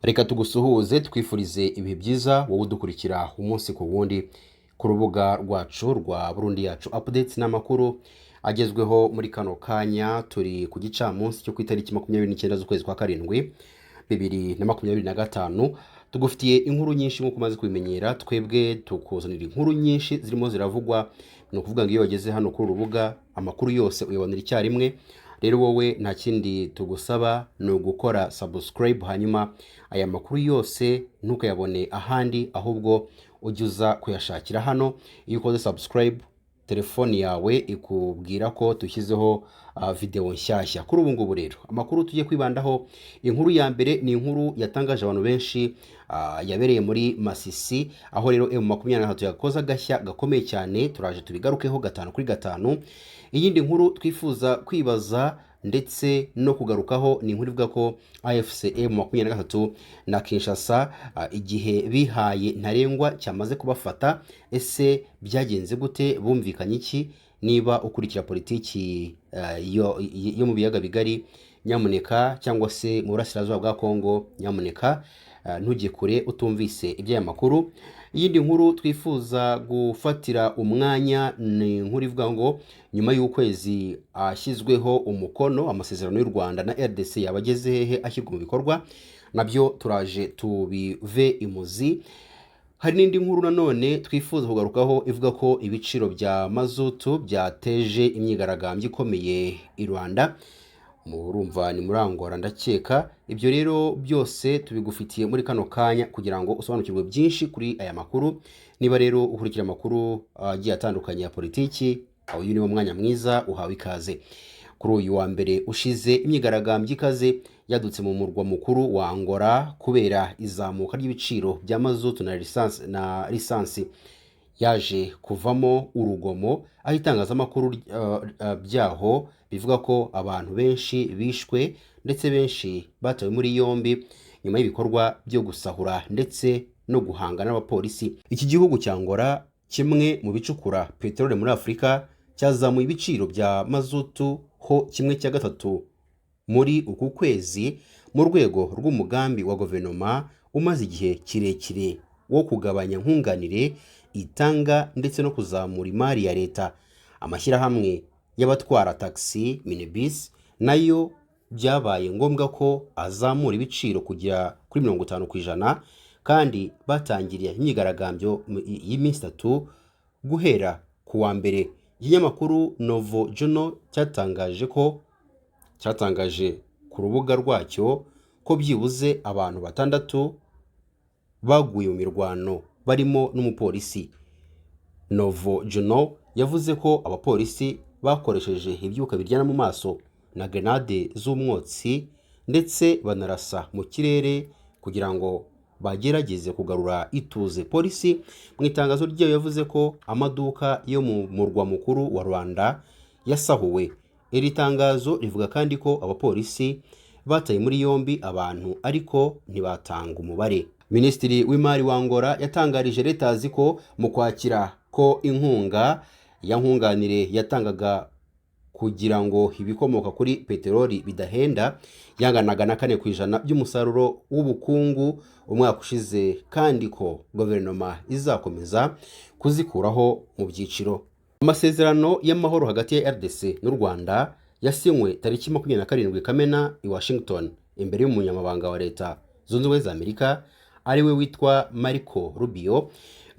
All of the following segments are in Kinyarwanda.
Reka tugusuhuze, twifurize ibihe byiza wowe udukurikira umunsi ku wundi ku rubuga rwacu rwa Burundi Yacu Updates n'amakuru agezweho muri kano kanya. Turi ku gicamunsi cyo ku itariki 29 z'ukwezi kwa karindwi 2025. Tugufitiye inkuru nyinshi nk'uko umaze kubimenyera. Twebwe tukuzanira inkuru nyinshi zirimo ziravugwa. Ni ukuvuga ngo iyo wageze hano kuri uru rubuga, amakuru yose uyabonera icyarimwe. Rero wowe nta kindi tugusaba, ni ugukora subscribe, hanyuma aya makuru yose ntukayabone ahandi, ahubwo ujye uza kuyashakira hano. Iyo ukoze subscribe, telefoni yawe ikubwira ko dushyizeho videwo nshyashya. Kuri ubu ngubu rero, amakuru tugiye kwibandaho, inkuru ya mbere ni inkuru yatangaje abantu benshi, yabereye muri Masisi, aho rero M23 yakoze agashya gakomeye cyane. Turaje tubigarukeho gatanu kuri gatanu. Iyindi nkuru twifuza kwibaza ndetse no kugarukaho ni inkuru ivuga ko AFC M23 na Kinshasa igihe bihaye ntarengwa cyamaze kubafata. Ese byagenze gute? Bumvikanye iki? Niba ukurikira politiki yo mu biyaga bigari, nyamuneka, cyangwa se mu burasirazuba bwa Kongo, nyamuneka ntujye kure utumvise iby'aya makuru. Iyindi nkuru twifuza gufatira umwanya ni inkuru ivuga ngo nyuma y'ukwezi ashyizweho umukono, amasezerano y'u Rwanda na RDC yaba ageze hehe ashyirwa mu bikorwa? Nabyo turaje tubive imuzi. Hari n'indi nkuru nanone twifuza kugarukaho ivuga ko ibiciro bya mazutu byateje imyigaragambyo ikomeye i Rwanda. Murumva ni muri Angola, ndakeka. Ibyo rero byose tubigufitiye muri kano kanya kugira ngo usobanukirwe byinshi kuri aya makuru. Niba rero ukurikira amakuru agiye atandukanye ya politiki, uyu ni wo mwanya mwiza, uhawe ikaze. Kuri uyu wa mbere ushize, imyigaragambyo ikaze yadutse mu murwa mukuru wa Angola kubera izamuka ry'ibiciro bya mazutu na lisansi yaje kuvamo urugomo, aho itangazamakuru byaho bivuga ko abantu benshi bishwe ndetse benshi batawe muri yombi nyuma y'ibikorwa byo gusahura ndetse no guhangana n'abapolisi. Iki gihugu cya Angola, kimwe mu bicukura peteroli muri Afurika, cyazamuye ibiciro bya mazutu ho 1/3 muri uku kwezi, mu rwego rw'umugambi wa guverinoma umaze igihe kirekire wo kugabanya nkunganire itanga ndetse no kuzamura imari ya leta. Amashyirahamwe y'abatwara taxi minibus nayo byabaye ngombwa ko azamura ibiciro kugera kuri 50%, kandi batangiriye imyigaragambyo y'iminsi 3 guhera ku wa mbere. Ikinyamakuru Novo Jornal cyatangaje ku rubuga rwacyo ko byibuze abantu batandatu baguye mu mirwano, barimo n'umupolisi. Novo Jornal yavuze ko abapolisi bakoresheje ibyuka biryana mu maso na grenade z'umwotsi, ndetse banarasa mu kirere kugira ngo bagerageze kugarura ituze. Polisi mu itangazo ryayo yavuze ko amaduka yo mu murwa mukuru wa Rwanda yasahuwe. Iri tangazo rivuga kandi ko abapolisi bataye muri yombi abantu, ariko ntibatanga umubare. Minisitiri w'imari wa Angola yatangarije Reuters ko mu kwakira ko inkunga ya nkunganire yatangaga kugira ngo ibikomoka kuri peteroli bidahenda yanganaga na 4% by'umusaruro w'ubukungu umwaka ushize, kandi ko guverinoma izakomeza kuzikuraho mu byiciro. Amasezerano y'amahoro hagati ya RDC n'u Rwanda yasinywe tariki 27 Kamena i Washington, imbere y'umunyamabanga wa Leta Zunze Ubumwe za Amerika, ariwe witwa Marco Rubio,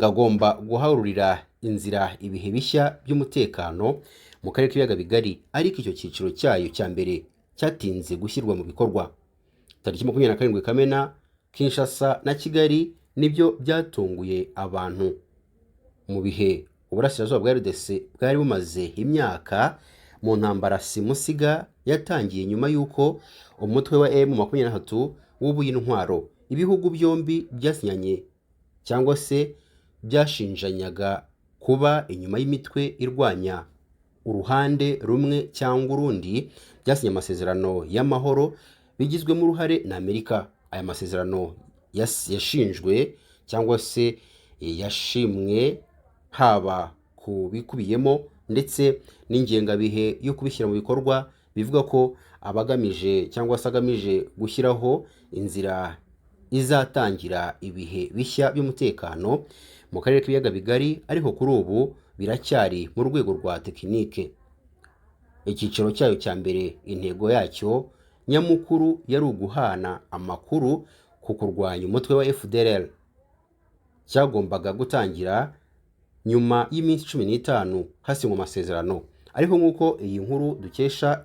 ngo agomba guharurira inzira ibihe bishya by'umutekano mu karere k'ibiyaga bigari, ariko icyo cyiciro cyayo cya mbere cyatinze gushyirwa mu bikorwa. Tariki 27 Kamena, Kinshasa na Kigali nibyo byatunguye abantu mu bihe uburasirazuba bwa RDC bwari bumaze imyaka mu ntambara simusiga yatangiye nyuma y'uko umutwe wa M23 wubuye intwaro. Ibihugu byombi byasinyanye cyangwa se byashinjanyaga kuba inyuma y'imitwe irwanya uruhande rumwe cyangwa urundi, byasinye amasezerano y'amahoro bigizwemo uruhare na Amerika. Aya masezerano yashinjwe cyangwa se yashimwe, haba ku bikubiyemo ndetse n'ingengabihe yo kubishyira mu bikorwa, bivuga ko abagamije cyangwa se agamije gushyiraho inzira. izatangira ibihe bishya by'umutekano mu karere k'ibiyaga bigari, ariko kuri ubu biracyari mu rwego rwa tekinike. Icyiciro cyayo cya mbere, intego yacyo nyamukuru yari uguhana amakuru ku kurwanya umutwe wa FDLR. Cyagombaga gutangira nyuma y'iminsi 15 hasinywa amasezerano, ariko nk'uko iyi nkuru dukesha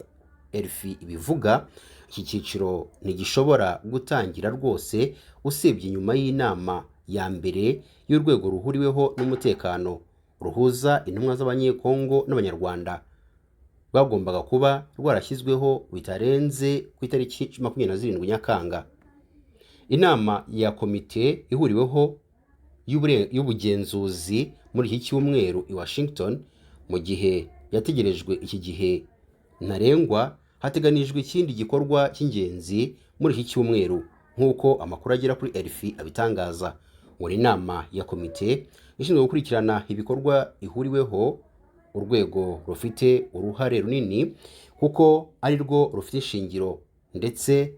RFI ibivuga, iki cyiciro ntigishobora gutangira rwose usibye nyuma y'inama ya mbere y'urwego ruhuriweho n'umutekano ruhuza intumwa z'Abanyekongo n'Abanyarwanda, rwagombaga kuba rwarashyizweho bitarenze ku itariki 27 Nyakanga. Inama ya komite ihuriweho y'ubugenzuzi muri iki cyumweru i Washington, mu gihe yategerejwe iki gihe ntarengwa, hateganijwe ikindi gikorwa cy'ingenzi muri iki cyumweru, nk'uko amakuru agera kuri RFI abitangaza. Ngo ni inama ya komite ishinzwe gukurikirana ibikorwa ihuriweho, urwego rufite uruhare runini kuko ari rwo rufite ishingiro ndetse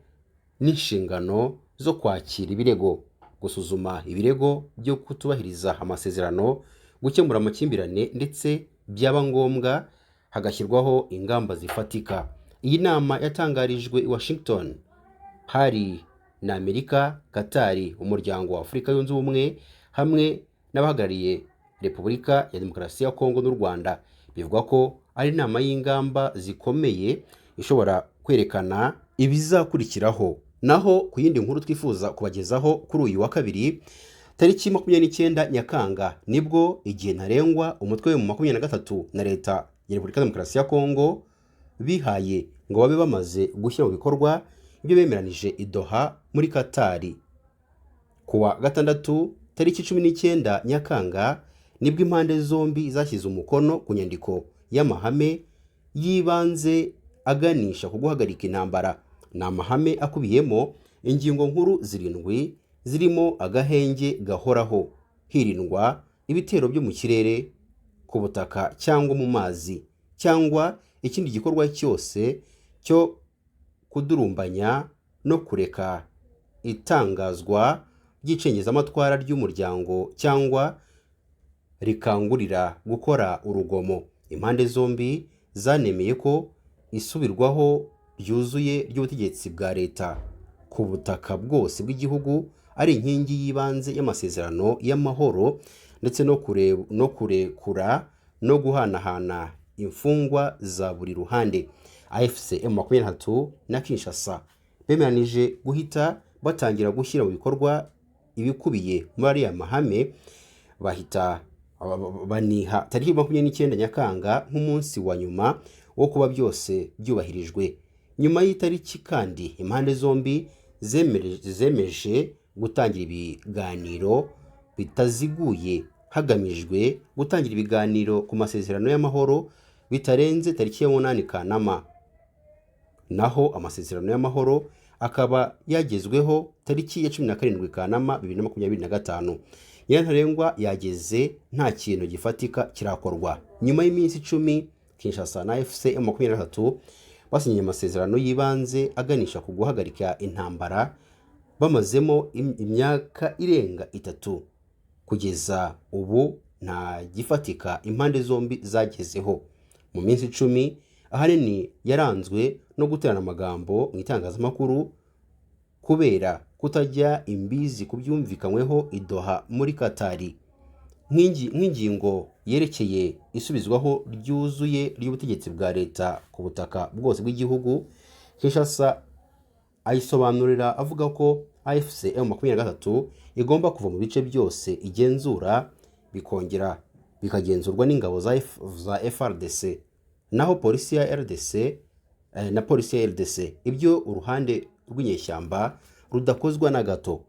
n'inshingano zo kwakira ibirego, gusuzuma ibirego byo kutubahiriza amasezerano, gukemura amakimbirane ndetse byaba ngombwa hagashyirwaho ingamba zifatika. Iyi nama yatangarijwe i Washington, hari na Amerika, Katari, Umuryango wa Afurika Yunze Ubumwe hamwe n'abahagarariye Repubulika ya Demokarasi ya Kongo n'u Rwanda. Bivugwa ko ari inama y'ingamba zikomeye ishobora kwerekana ibizakurikiraho. Naho ku yindi nkuru twifuza kubagezaho kuri uyu wa kabiri tariki 29 Nyakanga, nibwo igihe ntarengwa umutwe wa M23 na Leta ya Repubulika ya Demokarasi ya Kongo bihaye ngo babe bamaze gushyira mu bikorwa ibyo bemeranije i Doha muri Katari. Kuwa gatandatu tariki 19 Nyakanga nibwo impande zombi zashyize umukono ku nyandiko y'amahame y'ibanze aganisha ku guhagarika intambara. Ni amahame akubiyemo ingingo nkuru zirindwi zirimo agahenge gahoraho, hirindwa ibitero byo mu kirere, ku butaka cyangwa mu mazi, cyangwa ikindi gikorwa cyose cyo kudurumbanya no kureka itangazwa ry'icengezamatwara ry'umuryango cyangwa rikangurira gukora urugomo. Impande zombi zanemeye ko isubirwaho ryuzuye ry'ubutegetsi bwa leta ku butaka bwose bw'igihugu ari inkingi y'ibanze y'amasezerano y'amahoro, ndetse no kurekura no guhanahana imfungwa za buri ruhande. AFC M23 na Kinshasa bemeranije guhita batangira gushyira mu bikorwa ibikubiye muri ariya mahame, bahita baniha tariki 29 Nyakanga nk'umunsi wa nyuma wo kuba byose byubahirijwe. Nyuma y'itariki kandi impande zombi zemeje gutangira ibiganiro bitaziguye hagamijwe gutangira ibiganiro ku masezerano y'amahoro bitarenze tariki ya 8 Kanama. Naho amasezerano y'amahoro akaba yagezweho tariki ya 17 Kanama 2025. Nyirantarengwa yageze nta kintu gifatika kirakorwa. Nyuma y'iminsi 10 Kinshasa na AFC M23 basinye amasezerano y'ibanze aganisha ku guhagarika intambara bamazemo imyaka irenga 3. Kugeza ubu nta gifatika impande zombi zagezeho. Mu minsi 10 ahanini yaranzwe no guterana amagambo mu itangazamakuru kubera kutajya imbizi ku byumvikanyweho i Doha muri Katari. Nk'ingingo yerekeye isubizwaho ryuzuye ry'ubutegetsi bwa leta ku butaka bwose bw'igihugu, Kinshasa ayisobanurira avuga ko AFC M23 igomba kuva mu bice byose igenzura bikongera bikagenzurwa n'ingabo za FARDC, naho polisi ya RDC na polisi ya RDC, ibyo uruhande rw'inyeshyamba rudakozwa na gato.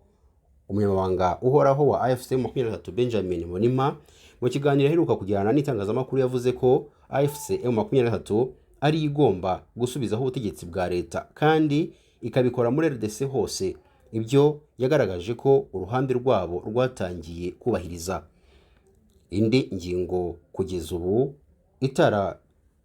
Umunyamabanga uhoraho wa AFC M23 Benjamin Monima mu kiganiro aheruka kugirana n'itangazamakuru yavuze ko AFC M23 ari igomba gusubizaho ubutegetsi bwa leta kandi ikabikora muri RDC hose, ibyo yagaragaje ko uruhande rwabo rwatangiye kubahiriza. Indi ngingo kugeza ubu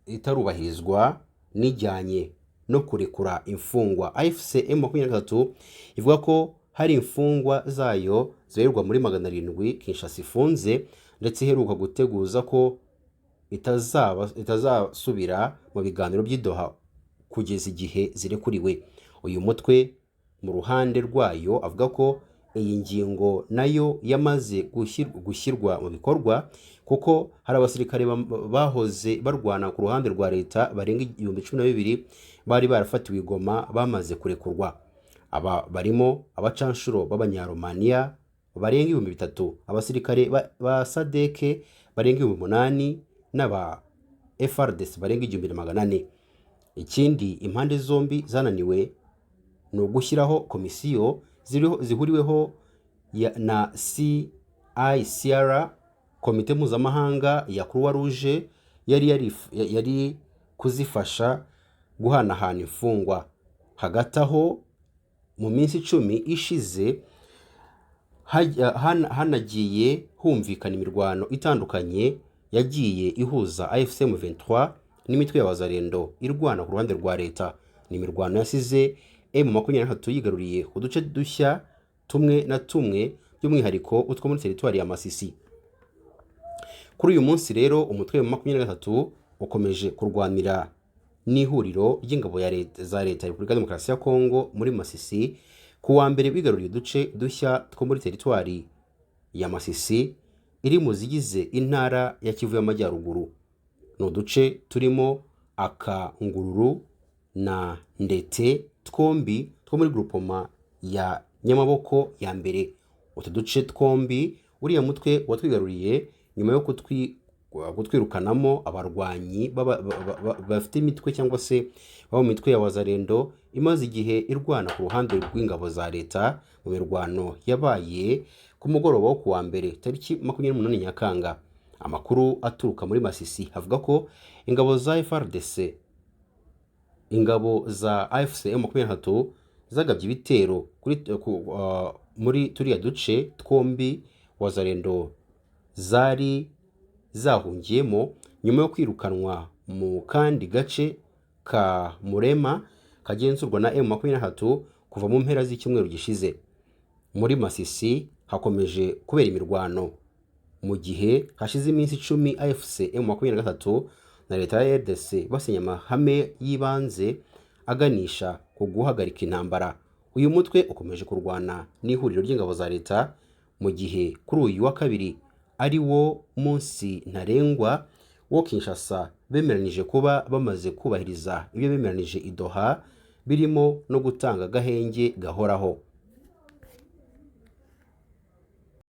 itarubahirizwa nijyanye no kurekura imfungwa. AFC M23 ivuga ko hari imfungwa zayo zibarirwa muri 700 Kinshasa ifunze, ndetse iheruka guteguza ko itazasubira mu biganiro by'i Doha kugeza igihe zirekuriwe. Uyu mutwe mu ruhande rwayo avuga ko iyi ngingo nayo yamaze gushyirwa mu bikorwa, kuko hari abasirikare bahoze barwana ku ruhande rwa leta barenga 12,000 bari barafatiwe i Goma bamaze kurekurwa. Aba barimo abacanshuro b'Abanyaromaniya barenga 3000, abasirikare ba SADC barenga 8000 n'aba FARDC barenga 1400. Ikindi impande zombi zananiwe ni ugushyiraho komisiyo zihuriweho na CICR, komite mpuzamahanga ya Croix Rouge yari kuzifasha guhanahana imfungwa. Hagati aho mu minsi 10 ishize hanagiye humvikana imirwano itandukanye yagiye ihuza AFC M23 n'imitwe ya Wazalendo irwana ku ruhande rwa leta. Ni imirwano yasize M23 yigaruriye uduce dushya tumwe na tumwe, by'umwihariko utwo muri teritwari ya Masisi. Kuri uyu munsi rero umutwe wa 23 ukomeje kurwanira n'ihuriro ry'ingabo za leta ya Repubulika Demokarasi ya Kongo muri Masisi. Ku wa mbere bigaruriye uduce dushya two muri teritwari ya Masisi iri mu zigize intara ya Kivu y'Amajyaruguru. Ni uduce turimo Akangururu na Ndete, twombi two muri grupoma ya Nyamaboko ya mbere. Utu duce twombi uriya mutwe watwigaruriye nyuma yo kutwirukanamo abarwanyi bafite imitwe cyangwa se baba mu mitwe ya Wazalendo imaze igihe irwana ku ruhande rw'ingabo za leta mu mirwano yabaye ku mugoroba wo kuwa mbere tariki 28 Nyakanga. Amakuru aturuka muri Masisi avuga ko ingabo za FARDC, ingabo za AFC M23 zagabye ibitero muri turiya duce twombi Wazalendo zari zahungiyemo nyuma yo kwirukanwa mu kandi gace ka Murema kagenzurwa na M23 kuva mu mpera z'icyumweru gishize. Muri Masisi hakomeje kubera imirwano mu gihe hashize iminsi 10 AFC M23 na leta ya RDC basinya amahame y'ibanze aganisha ku guhagarika intambara. Uyu mutwe ukomeje kurwana n'ihuriro ry'ingabo za leta mu gihe kuri uyu wa kabiri ari wo munsi ntarengwa wo Kinshasa bemeranije kuba bamaze kubahiriza ibyo bemeranije i Doha, birimo no gutanga agahenge gahoraho.